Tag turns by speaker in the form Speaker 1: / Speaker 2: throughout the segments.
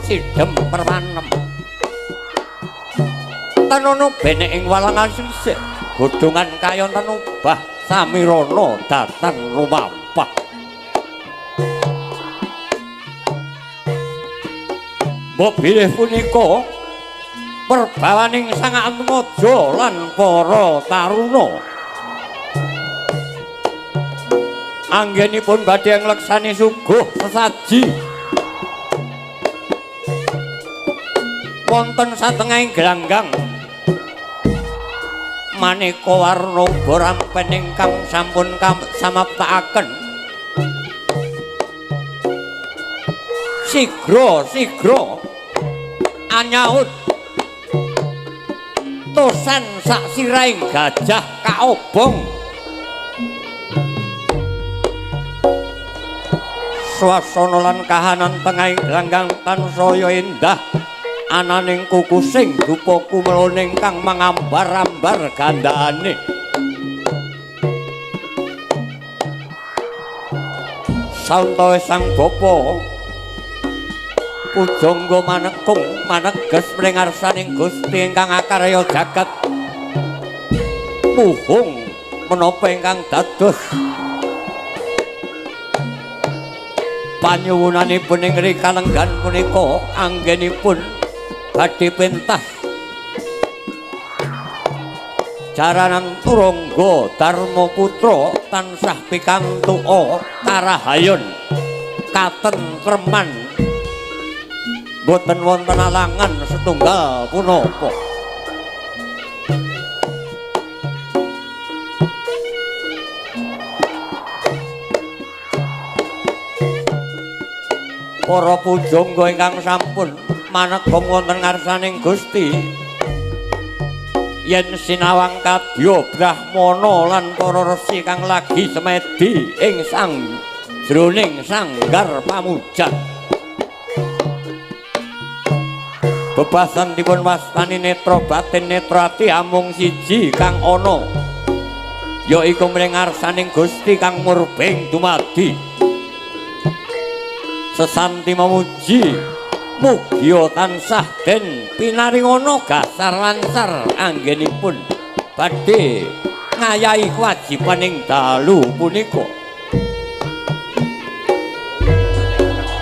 Speaker 1: cidhem permanem. Tenono benek ing walangan sisih godhongan kayon tenubah samirana datan lumampah. Mbok bilih punika perbawaning Sang Atmaja lan para taruna. Anggenipun badhe ngleksani suguh sesaji wonten satengahing glanggang maneka warna uba rampen ingkang sampun samaptakaken. Sigra sigra anyaut tosan sak sirahing gajah kaobong. Swasana lan kahanan tengahing glanggang tansaya endah ananing kukusing dupa kumeloning kang mangambar-ambar gandane. Sauntawis sang bapa pujangga manekung maneges mring ngarsaning Gusti ingkang akarya jagat muhung menapa ingkang dados panyuwunanipun ing kalenggan punika anggenipun badhe pentas jaranan Turangga Darma Putra tansah pikantuka karahayon katentreman boten wonten alangan setunggal punapa. Para pujangga ingkang sampun manegong wonten ngarsaning Gusti yen sinawang kadya brahmana lan para resi kang lagi semedi ing sang jroning sanggar pamujan. Bebasan dipun wastani netra batin netra ati amung siji kang ana yaiku mring ngarsaning Gusti kang murbeng dumadi. Sesanti memuji mugia tansah den pinaringana gasar lancar anggenipun badhe ngayahi kewajiban ing dalu punika.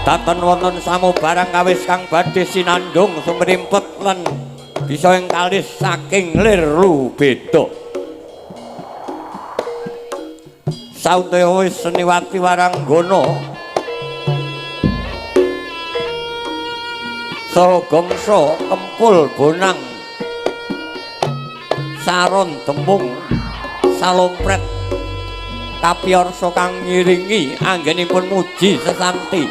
Speaker 1: Datan wonten samubarang kawis kang badhe sinandhung sumrimpet lan bisa ing kalis saking lir lubeda. Sauntaya wis seniwati waranggana saha gongso kempul bonang saron demung salompret kapiyarsa kang ngiringi anggenipun muji sesanti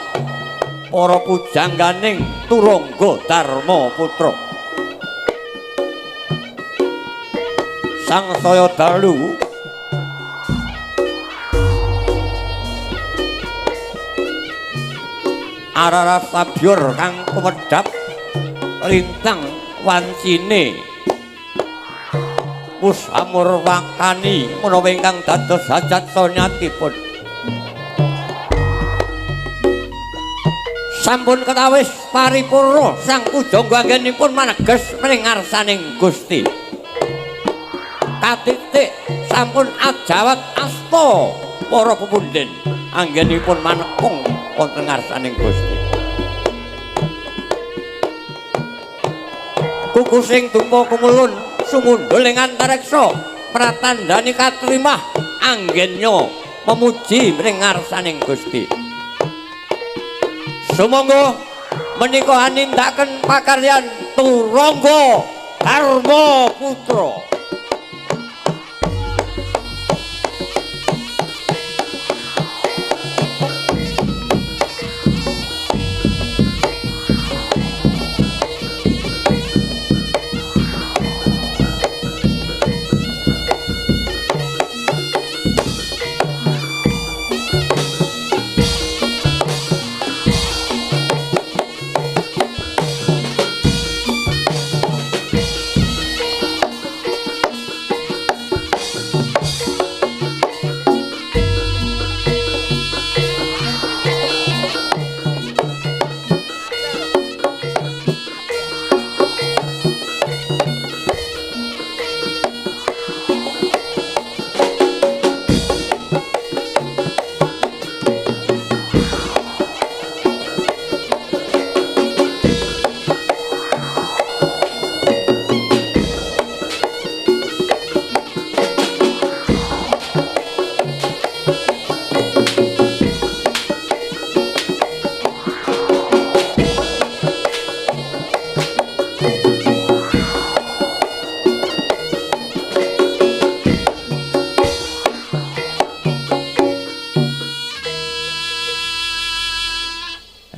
Speaker 1: para pujangganing Turangga Darma Putra. Sangsaya dalu araras sabyor kang kumedhap lintang wancine musamur wakani menawa ingkang dados hajat sonyatipun. Sampun ketawis paripurna sang pujangga anggenipun maneges mring ngarsaning Gusti. Katitik sampun ajawat asta para pepundhen anggenipun manekung wonten ngarsaning Gusti. Kukusing dupa kumulun sumundhul ing antareksa pratandhani katrimah anggennya memuji mring ngarsaning Gusti. Sumangga menika anindakaken pakaryan Turangga Darma Putra.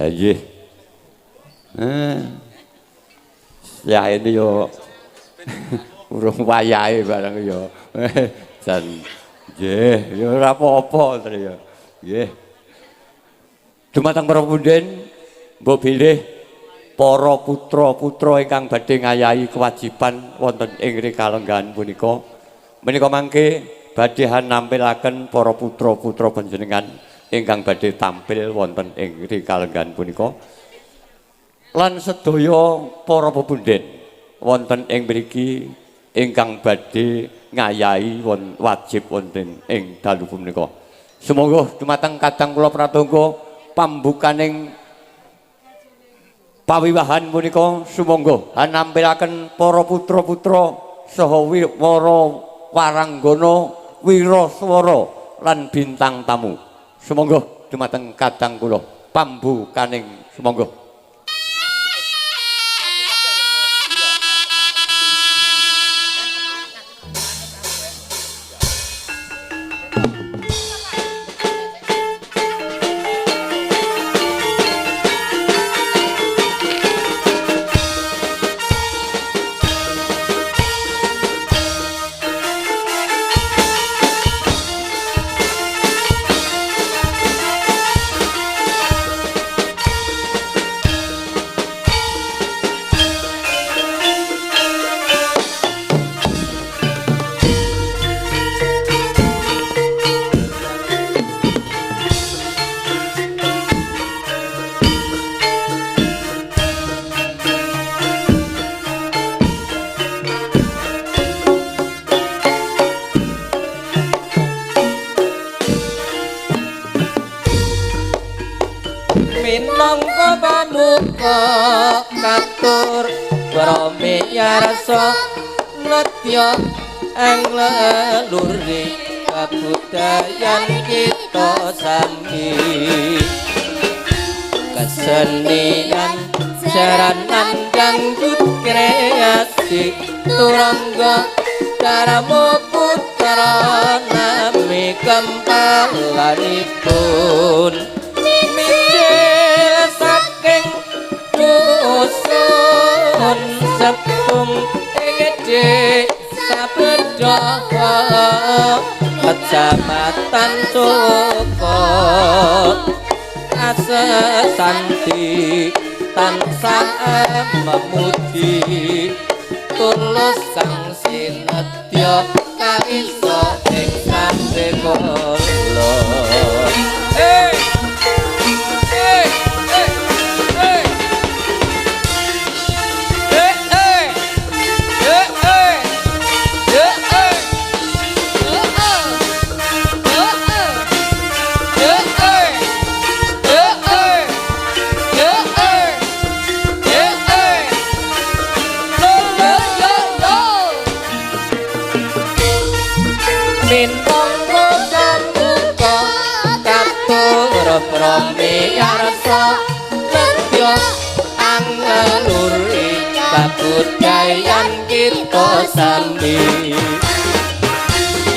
Speaker 1: Ha nggih. Ya ini yo urung wayahe barang yo. Jan nggih, ya ora apa-apa to ya. Nggih. Dumateng para punden, mbok bilih para putra-putra ingkang badhe ngayahi kewajiban wonten ing rikalenggahan punika. Menika mangke badhe nampilaken para putra-putra panjenengan ingkang badhe tampil wonten ing rikalenggahan punika. Lan sedaya para pepunden wonten ing mriki ingkang badhe ngayahi wajib wonten ing dalu punika. Sumangga dumateng kadang kula pratangga pambukaning pawiwahan punika sumangga nampilaken para putra-putra saha para waranggana wiraswara lan bintang tamu. Sumangga dumateng kadang kula pambukaning sumangga.
Speaker 2: Minangka pamuka katur pramiyarsa nedya angleluri kabudayan kita sami kesenian jaranan dangdut kreasi turangga darma putra nami kempalanipun saking dusun sepung ing desa Bedhaya kecamatan Soko Asesanti tansah memuji tulus kang sinedya kaisa ing sambekala. Minangka pamuka katur pramiyarsa nedya angeluri kabudayan kita sami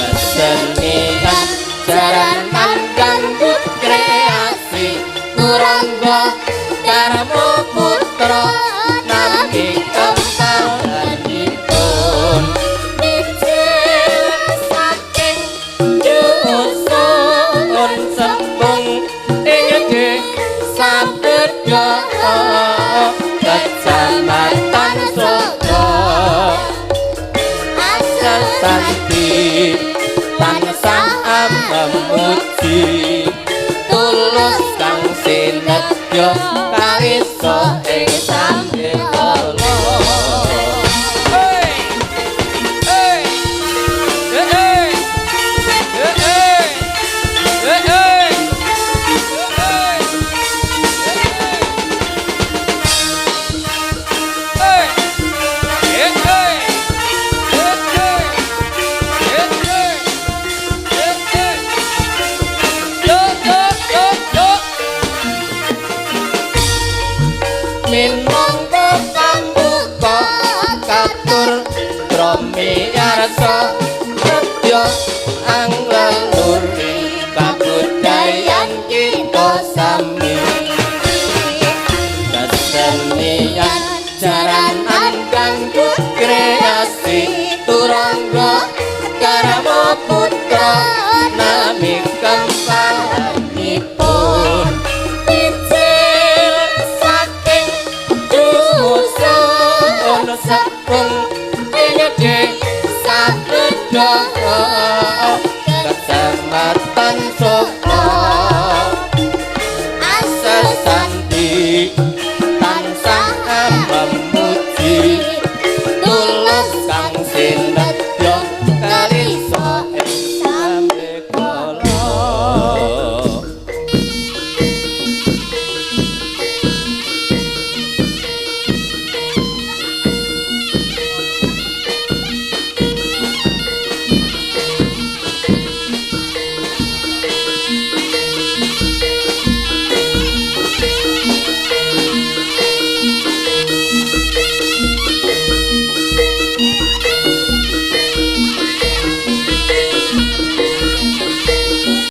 Speaker 2: kesenian jaranan dangdut kreasi turangga darma putra nami kempalanipun kecamatan Soko Asesanti tansah memuji tulus kang sinedya kaisa ing sambekala. Minangka pambuka katur pramiyarsa nedya angleluri kabudayan kita sami. Jaran.